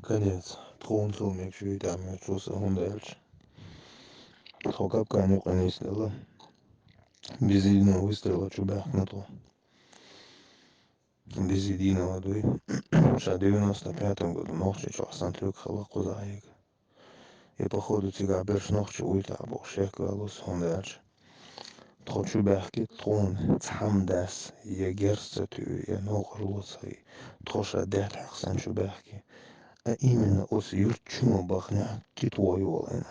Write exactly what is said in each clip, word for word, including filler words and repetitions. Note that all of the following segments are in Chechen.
Конец. Тхона сов мегаш вуй тӀехьа мегаш ву со, хӀунда аьлча тхо капкана юкъе нисделла. Без единого выстрела чубаьхкина тхо. Без единого дуй. Ша девяносто пятом году Нохчийчохь сан трюк хилла кхузахь хьега. И, походу, цигахь берш нохчий вуй тӀаккха бохуш шек ваьлла со, хӀунда аьлча тхо чубаьхки, тхуна цхьамма дас я герз ца туьй, я новкъарло ца хи, тхо ша даьтта хьаькхна санна чубаьхки. А именно оцу юьртан чу ма бахнехь, тӀе тхо йолийна.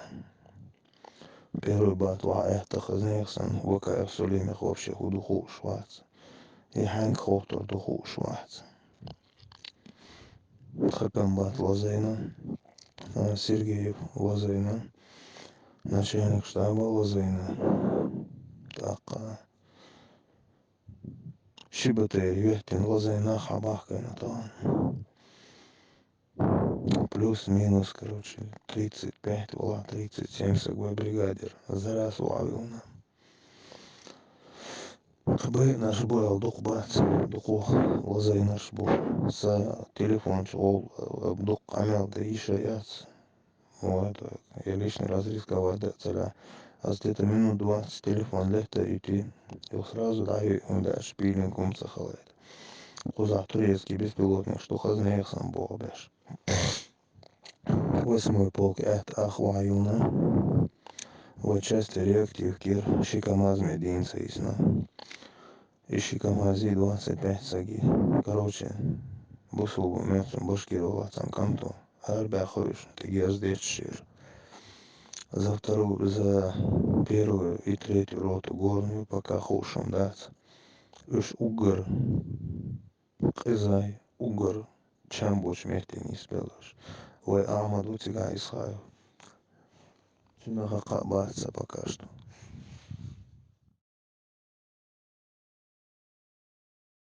Первый бат ваха аьтта хаза нехан санна, В К Ф Сулеймех вообще хӀун ду хууш вац. И хьаьнга хохтур ду хууш вац. Тхан комбат лазийна, а, Сергеев лазийна, начальник штаба лазийна. ТӀаккха ши Б Т Р йоьттина лазийна, хьабахкийна тахана. Плюс-минус, короче, тридцать пять вала, тридцать семь саг вай бригадир. За раз ваха вилна. Кхин байинарш бу аьлла дукха бац, дукха лазийнарш бу. Сан телефон чу гӀолла, э, дукха къамел дан йиш а яц. Вот, я личный раз рисковать дан а ца лаьа. Ас где-то минут двадцать телефон летта а йитий, и сразу дӀайоьй, хӀунда аьлча пилинг хӀума ца хилийта. Кхузахь турецкий беспилотникаш ду хаза нехан санна боху беш. Восьмой полк аьтта ах ваха юлна. Вай часть реактив кира, ши КамАЗ ме дийна ца йисна. И ши КамАЗ и двадцать пять саг. Короче, бусулба мехчун башкир валацан канто, арабаьхна уьш, тӀе герз детташ шира. За вторую, за первую и третью роту горную пока хууш хӀума дац. Уьш уггар къиза, уггар чам болчу метте нисбелларш. Вай Ахьмад ву цигахь Исхаев. Цуьнан хьакха а бац сан пока что.